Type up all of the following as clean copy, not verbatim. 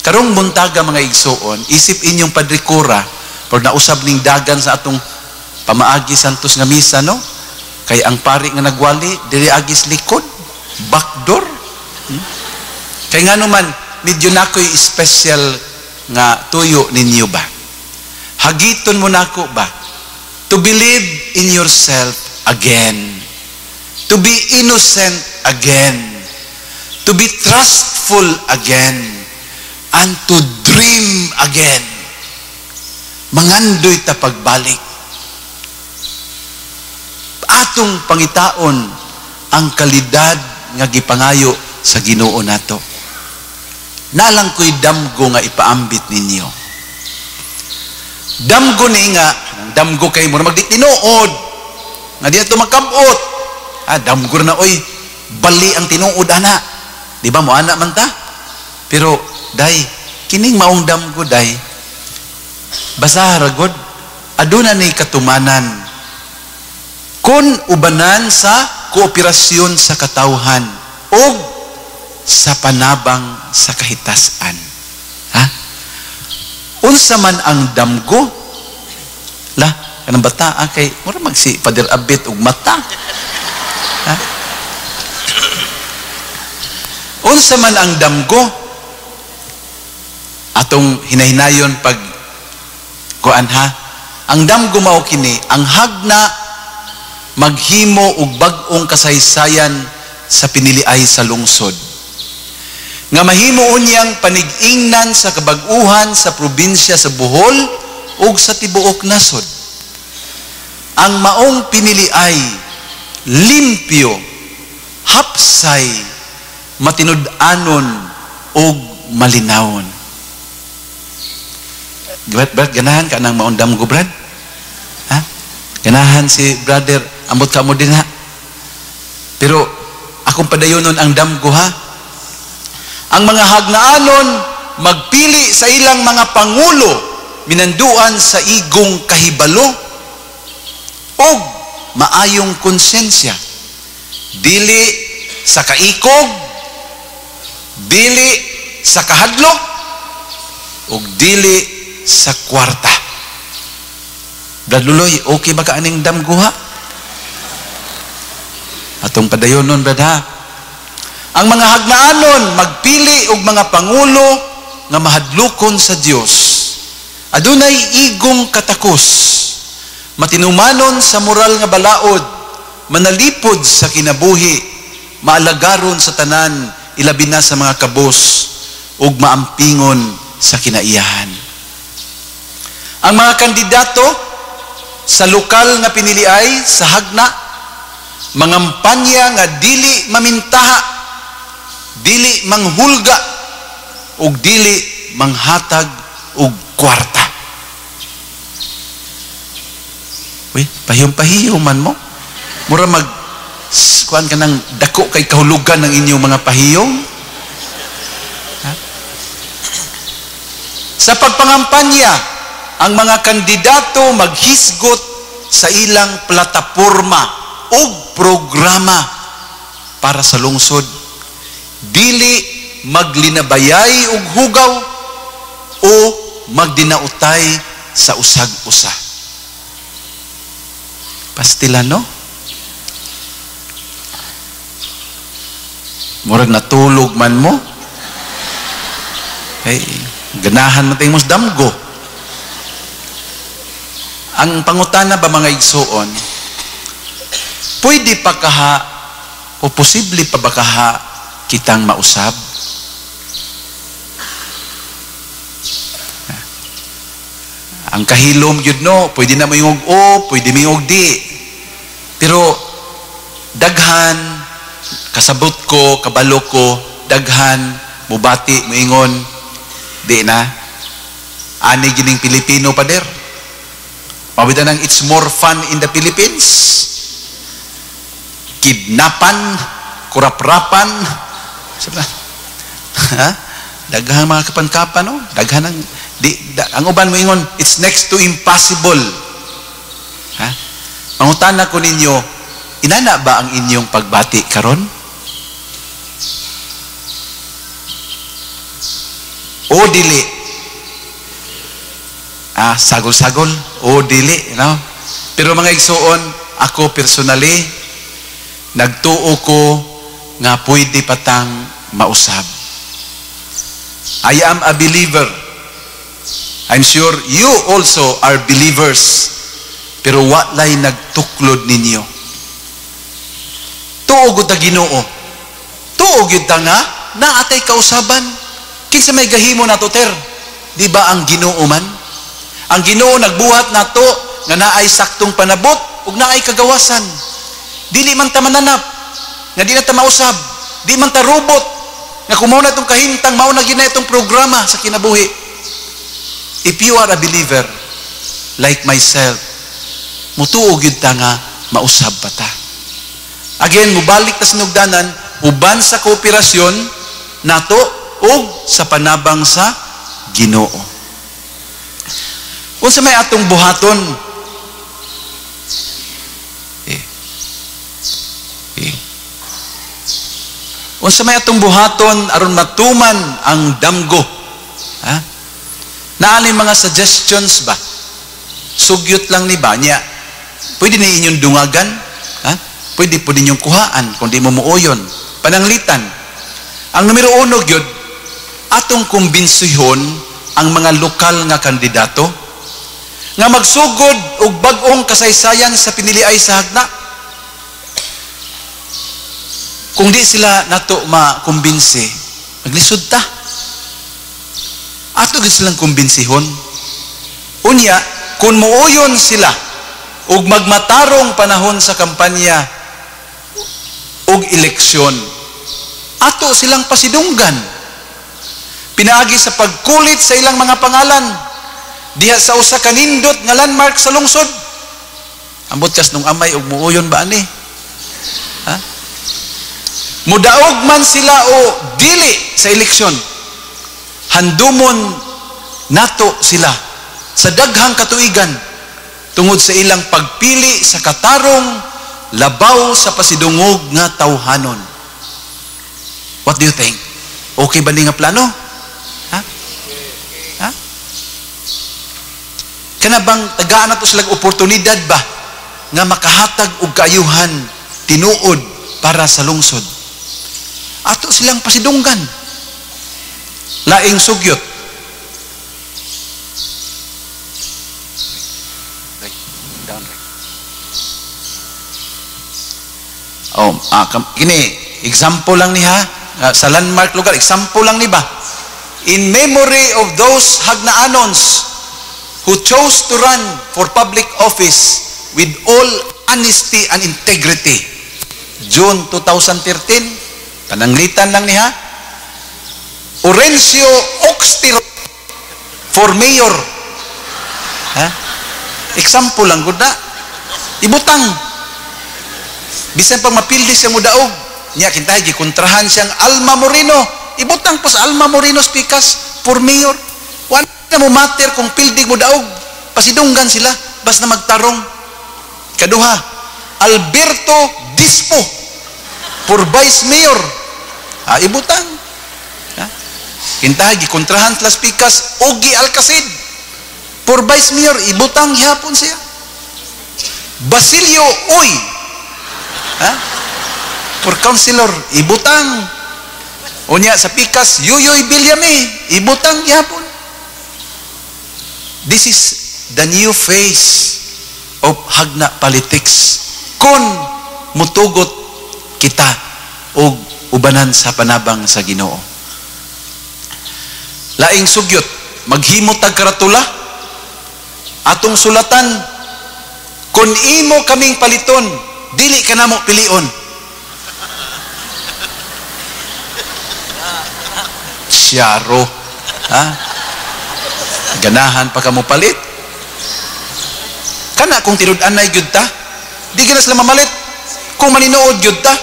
Karong buntaga, mga igsuon, isip inyong Padre Cura, pero nausab ning dagan sa atong pamaagi santos nga misa, no? Kay ang pari nga nagwali, diri agis likod, backdoor. Kay nga naman, medyo nakoy special nga tuyo ninyo ba? Hagiton mo nako ba? To believe in yourself again. To be innocent again. To be trustful again. And to dream again. Mangandoy ta pagbalik. Atong pangitaon ang kalidad nga gipangayo sa Ginoo nato. Nalang ko'y damgo nga ipaambit ninyo. Damgo ni nga, damgo kay mo na magdi tinuod. Nga di na ito makabot. Ah, damgo na oy, bali ang tinuod ana. Di ba mo ana man ta? Pero day, kining maong damgo day. Basa ragod, aduna ni katumanan. Kun ubanan sa kooperasyon sa katawhan ug sa panabang sa kahitasan. Ha? Unsa man ang damgo? La, kanang bata ah, kay mura mag si Father Abit og mata. Ha? Unsa man ang damgo? Atong hinahinayon pag kuan ha. Ang damgo mao kini, ang hagna maghimo og bag-ong kasaysayan sa piniliay sa lungsod. Nga mahimo unyang panig-ingnan sa kabag-uhan sa probinsya sa Bohol ug sa tibuok nasod. Ang maong piniliay limpyo, hapsay, matinud-anon ug malinawon. Brad, Brad, ganahan ka ng maong damgo, Brad? Ha? Ganahan si brother, ambot ka mo din ha. Pero akong padayonon ang damgo ha. Ang mga hagnaanon magpili sa ilang mga pangulo minanduan sa igong kahibalo og maayong konsensya, dili sa kaikog, dili sa kahadlok, ug dili sa kwarta. Brad Luloy, okay ba ka aning damguha? Atong padayonon, Brad ha. Ang mga hagnaanon magpili og mga pangulo nga mahadlokon sa Dios. Adunay igong katakos, matinumanon sa moral nga balaod, manalipod sa kinabuhi, maalagaron sa tanan, ilabi na sa mga kabos, ug maampingon sa kinaiyahan. Ang mga kandidato sa lokal nga piniliay sa hagna, mangampanya nga dili mamintaha, dili manghulga, ug dili manghatag og kwarta. Uy, pahiyom-pahiyo man mo. Mura mag kuan ka ng dako kay kahulugan ng inyong mga pahiyom. Ha? Sa pagpangampanya, ang mga kandidato maghisgot sa ilang plataporma ug programa para sa lungsod. Dili maglinabayay ug hugaw o magdinautay sa usag-usa. Pastila, no? Murag natulog man mo. Hey, ganahan man tayong mas damgo. Ang pangutana ba mga igsuon, pwede pa kaha o posible pa ba kaha kitang mausab? Ang kahilom yun no, pwede na moingog o, pwede moingog di. Pero daghan, kasabot ko, kabalo ko, daghan, mubati, moingon, di na. Ani gining Pilipino pader. Mawita ng it's more fun in the Philippines. Kidnapan, kuraprapan. Ha? Daghan mga kapankapan, no? Daghan ang di, da, ang uban moingon, it's next to impossible. Ha? Mangutana ko ninyo, inana ba ang inyong pagbati karon? O dili? Ah, sagol-sagol o dili, no? Pero mga igsuon, ako personally, nagtuo ko nga pwede patang mausab. I am a believer. I'm sure you also are believers. Pero walay nagtuklod ninyo. Tuo gud ta Ginoo. Tuo gyud ta nga naatay kausaban. Kinsa may gahimo nato, ter? Di ba ang Ginoo man? Ang Ginoo nagbuhat nato nga naay saktong panabot ug naay kagawasan. Dili man ta mananap nga di na ta mausab, di man ta robot nga kung mao na itong kahimtang, mao na gyud na itong programa sa kinabuhi. If you are a believer like myself, mutuo gyud ta nga mausab pa ta. Again, mubalik ta sa nugdanan uban sa kooperasyon nato ug sa panabang sa Ginoo. Unsa may atong buhaton? Eh. Eh. Unsa may atong buhaton aron matuman ang damgo? Ha? Naali mga suggestions ba? Sugyot lang ni ba niya? Pwede ni inyong dungagan? Ha? Pwede po ninyong kuhaan kung di mo muuyon. Pananglitan. Ang numero 1 gyud, atong kumbensihon ang mga lokal nga kandidato nga magsugod og bag-ong kasaysayan sa piniliay sa Hagna. Kung di sila nato makumbinsi, maglisod ta. Ato gid silang kumbinsihon. Unya, kung muuyon sila og magmatarong panahon sa kampanya og eleksyon, ato silang pasidunggan. Pinaagi sa pagkulit sa ilang mga pangalan diha sa usa ka nindot nga landmark sa lungsod. Ambot kas nung amay og muuyon ba ani? Ha? Mudaog man sila o dili sa eleksyon, handumon nato sila sa daghang katuigan tungod sa ilang pagpili sa katarong labaw sa pasidungog nga tawhanon. What do you think? Okay ba ni nga plano? Ha? Ha? Kana bang tagaan nato silang oportunidad ba nga makahatag og kaayuhan tinuod para sa lungsod? Ato silang pasidunggan. Laing sugyot. Oh, kini example lang ni ha, sa landmark lugar, example lang ni ba? In memory of those Hagnaanons who chose to run for public office with all honesty and integrity. June 2013, pananglitan lang ni ha. Orencio Oxtiro for mayor. Ha? Example lang gud na. Ibutang. Bisan pag mapildi siya mudaog, niya kintahay gikontrahan siyang Alma Moreno. Ibutang po sa Alma Moreno speakers for mayor. Wala na mo matter kung pildig mo daog. Pasidunggan sila basta magtarong. Kaduha, Alberto Dispo for vice mayor. Ha, ibutang. Ha? Kintahay gikontrahan sila speakers Ogie Alcacid for vice mayor, ibutang gihapon siya. Basilio Uy, ha? For councilor, ibutang. Unya sa pikas, Yuyoy Villame, ibutang gihapon. This is the new face of Hagna politics. Kung mutugot kita og ubanan sa panabang sa Ginoo. Laing sugyot, maghimo tag karatula, atong sulatan, kung imo kaming paliton, dili ka namo pilion. Siyaro. Ha? Ganahan pa ka mo palit. Kana kung tinud-anay gyud ta, di gina sila mamalit. Kung maninood gyud ta.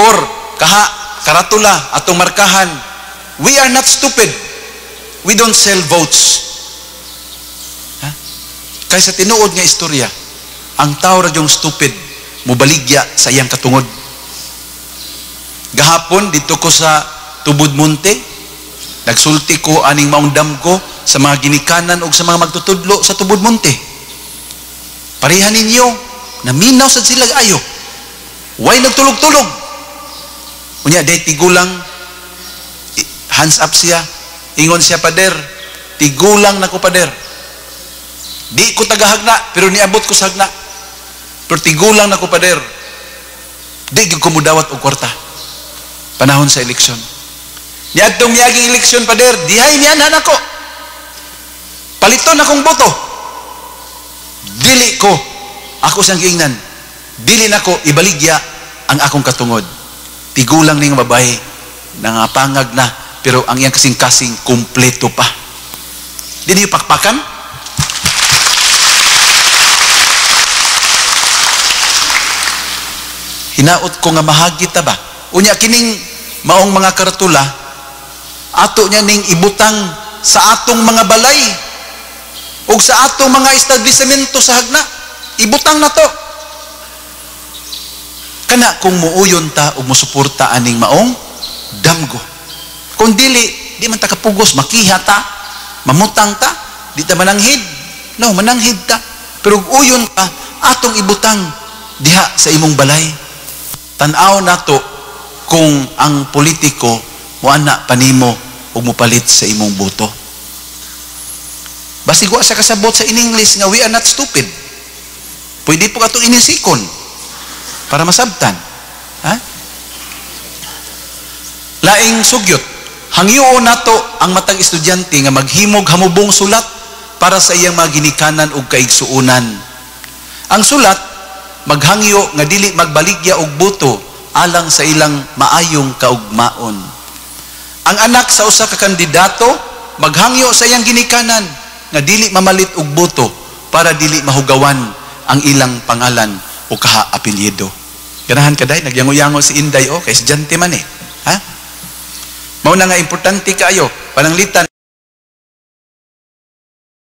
Or kaha karatula atong markahan, we are not stupid. We don't sell votes. Ha? Kaysa tinuod nga istorya, ang tao ra yung stupid, mubaligya sa iyang katungod. Gahapon dito ko sa Tubod Monte, Nagsulti ko aning maong damgo sa mga ginikanan og sa mga magtutudlo sa Tubod Monte. Pareha ninyo, naminaw sad sila ayo. Way nagtulog-tulog. Unya day tigulang, hands up siya. Ingon siya, "Pader, tigulang nako, pader. Di ko tagahagna, pero niabot ko sa hagna. Pero tigulang nako, pader. Di gyud ko mudawat og kwarta panahon sa eleksyon. Niadtong miaging eleksyon, pader, dihay mianhan ako. Paliton akong boto. Dili ko, ako siyang giingnan, dili nako ibaligya ang akong katungod." Tigulang ning babae, nangapangag na, pero ang iyang kasing-kasing kumpleto pa. Di niyo pakpakan? Hinaot ko nga mahagi ta ba? Unya kining maong mga karatula, ato niya ning ibutang sa atong mga balay ug sa atong mga establishmento sa hagna. Ibutang na to. Kana kung muuyon ta ug musuporta aning maong damgo. Kung dili, di man ta kapugos, makiha ta, mamutang ta, di ta mananghid. No, mananghid ta. Pero ug uyon ta, atong ibutang diha sa imong balay. Tan-aw nato kung ang politiko muana panimo ug mupalit sa imong boto. Basig wa sa kasabot sa in English nga we are not stupid. Pwede po atong inisikon para masabtan. Ha? Laing sugyot, hangyoon nato ang matag estudyante nga maghimog hamubong sulat para sa iyang mga ginikanan ug kaigsuonan. Ang sulat maghangyo nga dili magbaligya og boto alang sa ilang maayong kaugmaon. Ang anak sa usa ka kandidato maghangyo sa iyang ginikanan nga dili mamalit og boto para dili mahugawan ang ilang pangalan o kaha apelyido. Ganahan ka day, nagyango-yango si Inday o kay estudyante man eh. Ha? Mao na nga importante kaayo pananglitan.